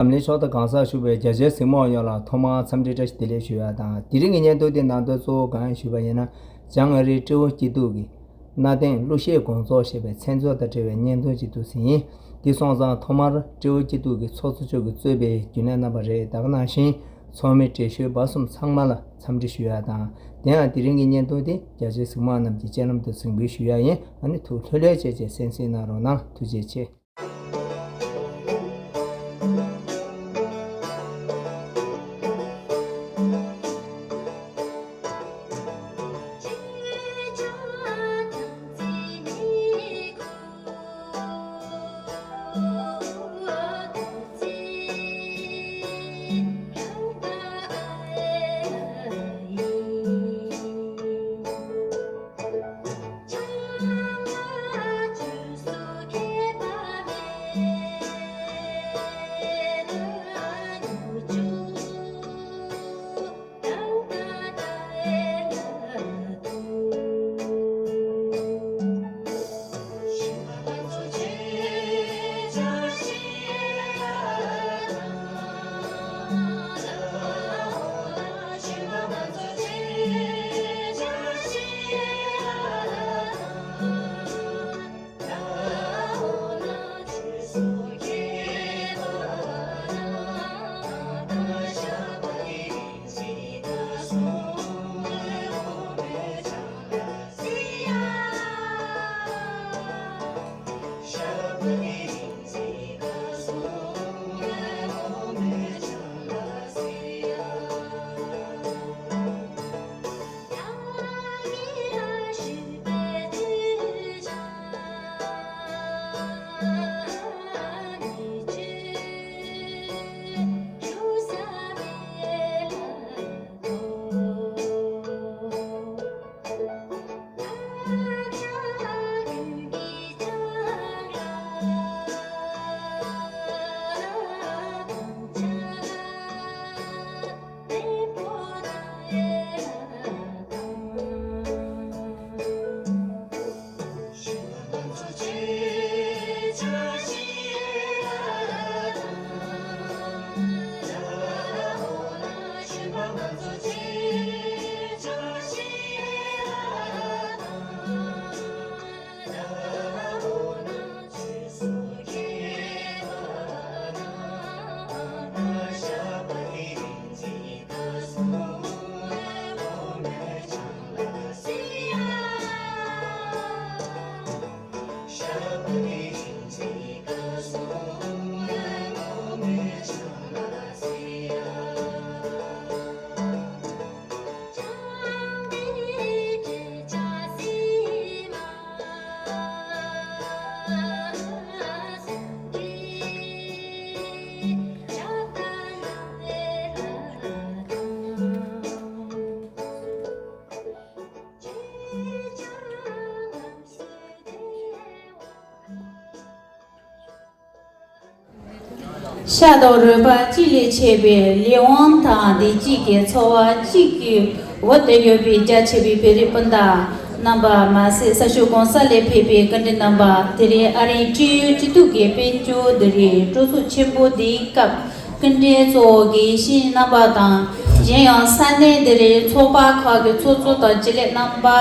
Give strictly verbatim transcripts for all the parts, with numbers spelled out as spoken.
འཛམ་གླིང་ཕྱོགས་མཐའ་གང་སར་བཞུགས་པའི་རྒྱ་ཆེའི་གཟིགས་མོ་བ་ཡོངས་ལ་ཐོག་མར་འཚམས་འདྲི་བཀྲ་ཤིས་བདེ་ལེགས་ཞུ་ཡ་དང་། དེ་རིང་གི་བརྙན་ཐུང་དེ་ནང་དོན་གཙོ་བོ་གང་ཡིན་ཞུས་པ་ཡིན་ན། བྱང་ཨ་རིའི་སྤྲེའུ་སྐྱིད་སྡུག་གི་གནའ་དེང་གླུ་གཞས་དགོང་ཚོགས་ཞེས་པའི་མཚན་གཙོ་དང་འབྲེལ་བའི་བརྙན་ཐུང་ཅིག་འདུག་ཟིན་ཡིན། དེ་སོང་ཙང་ཐོག་མར་སྤྲེའུ་སྐྱིད་སྡུག་གི་ཚོགས་གཙོ་མཆོག་གིས་གཙོས་པའི་རྒྱུན་ལས་རྣམ་པ་རེད། ད་ག་ནང་བཞིན་ཚོགས་མི་བགྲེས་ཤོས་བར་གསུམ་ཚང་མ་ལ་འཚམས་འདྲི་ཞུ་ཡ་དང་། དེ་ཡང་དེ་རིང་གི་བརྙན་ཐུང་དེ་རྒྱ་ཆེའི་གཟིགས་མོ་བ་རྣམས་ཀྱི་སྤྱན་ལམ་དུ་གཟིགས་འབུལ་ཞུ་ཡ་ཡིན། ཨ་ནི་ཐུགས་ལྷོད་ལྷོད་བྱས་བྱས་གསན་གཟིགས་གནང་རོགས་གནང་། ཐུགས་རྗེ་ཆེ། ཤ་དང་རུས་པ་གཅིག་ལས་ཆད་པའི་ལས་དབང་དང་བདེ་སྐྱིད་ཀྱི་འཚོ་བ་གཅིག་གི་འོག་ཏུ་ཡོད་པའི་རྒྱ་ཆེ་བའི་བོད་རིགས་སྤུན་ཟླ་རྣམ་པ་མ་ཟད། ས་ཕྱོགས་གང་ས་ལས་ཕེབས་པའི་སྐུ་མགྲོན་རྣམ་པ། དེ་རིང་ཨ་རིའི་སྤྲེའུ་སྐྱིད་སྡུག་གི་དཔལ་འབྱོར་འདི་རིགས་སྤྲོ་ཚོགས་ཆེན་པོ་འདིའི་སྐབས་སྐུ་མགྲོན་གཙོ་བོ་དགེ་བཤེས་རྣམ་པ་དང་། གཞན་ཡང་ས་གནས་འདི་རིགས་ཚོགས་པ་ཁག་གི་ཚོགས་གཙོ་དང་རྒྱུན་ལས་རྣམ་པ་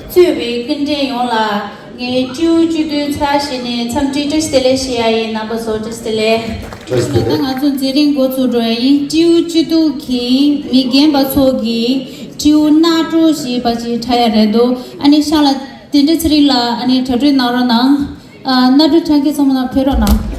གཙོས་པའི་སྐུ་མགྲོན་ཡོངས་ལ། ངས་སྤྲེའུ་སྐྱིད་སྡུག་ཚར་ཞིག་ནས་འཚམས་འདྲི་བཀྲ་ཤིས་བདེ་ལེགས་ཞུ་ཡ་ཡིན། རྣམ་པ་ཚོ་བཀྲ་ཤིས་བདེ་ལེགས། བཀྲ་ཤིས་བདེ་ད་ལེགས། ང་ཚོ་མཛད་རིམ་འགོ་ཚུགས་འགྲོ་ཡ་ཡིན། སྤྲེའུ་སྐྱིད་སྡུག་གི་མི་རྒན་པ་ཚོ་གིས་སྤྲེའུ་རྣ་སྤྲོ་ཞེས་པ་ཅིག་འཁྲབ་ཡ་རེད་འདུག་ཨ་ནི་ཤག་ལ་དེ་འདྲ་ཚེ་རིང་ལགས། ཨ་ནི་གྲ་སྒྲིག་གནང་རོགས་གནང་། ཨ། རྣ་སྤྲོ་འཁྲབ་མཁན་ཚང་མ་ནང་ཕེབས་རོགས་གནང་།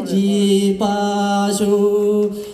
བགྱིད་པ་ཤོག།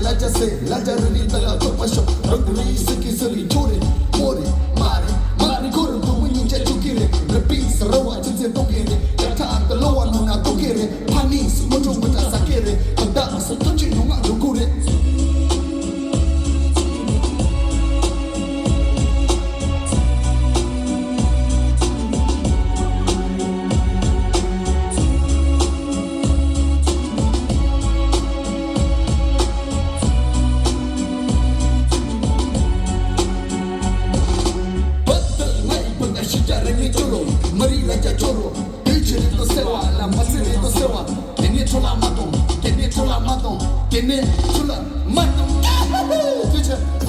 ལ་ཅ་སེ་ལ་ཅ་རི་རི་ད་ལ་ཐོག་པ་ཤོག་རང་གི་རི་སི་ཀི་སི་རི་ཆོ་རེ་མོ་རེ་མ་རེ་མ་རེ་ཁོ་རུ་དུ་མི་ཉུང་ཆ་ཆུ་ཀི་རེ་རི་པི་སི་ར་བ་ཆུ་ཚེ་ཏོ་ཀི་རེ་ཡ་ཁྲ་ད་ལོ་བ་ནོ་ན་ཏོ་ཀི་རེ་ཕ་ནི་སི་མོ་ཅོ་མོ་ཏ་ས་ཀི་རེ་ད་ད་སི་ཏོ་ཅི་ནོ་ང་རུ་ཀུ་རེ། བོད་དུ་ང་ཡི་བོད་ལ་ཤི་ཅ་རེ་ངའི་ཅོ་རོ་མི་རིགས་ལ་ཅ་ཅོ་རོ། དུས་ཆེ་རེ་ཏོ་སེ་བ་ལ་མ་ཚེ་རེ་ཏོ་སེ་བ། དེ་ནས་ཆོ་ལ་མ་གཏོང་། དེ་ནས་ཆོ་ལ་མ་གཏོང་། དེ་ནས་ཆོ་ལ་མ་གཏོང་། དུས་ཆེ།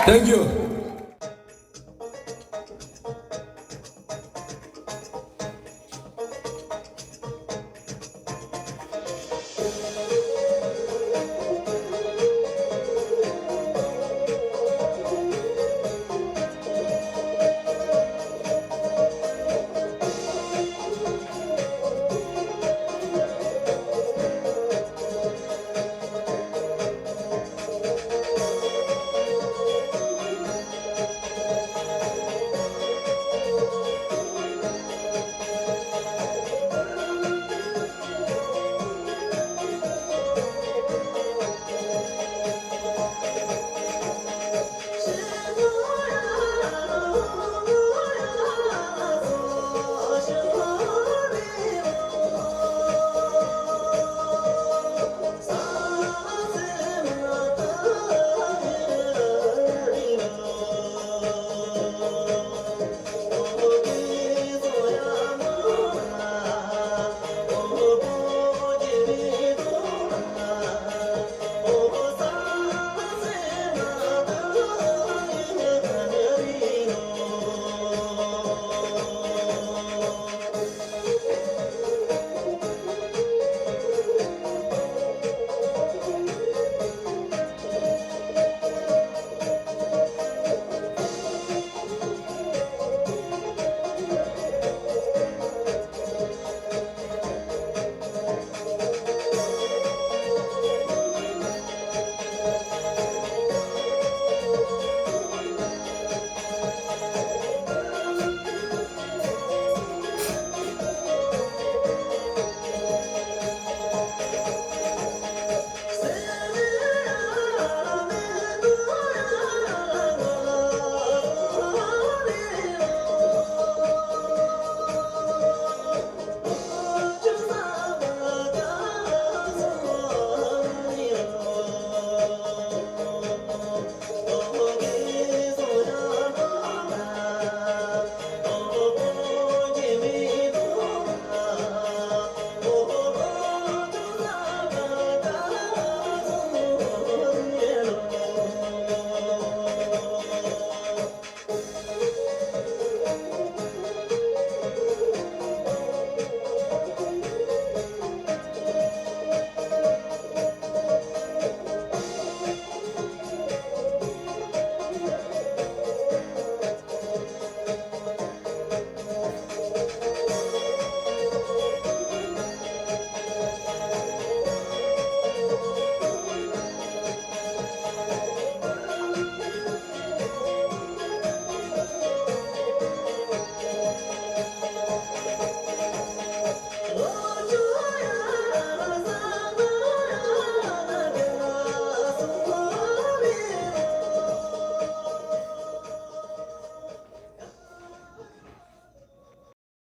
Thank you.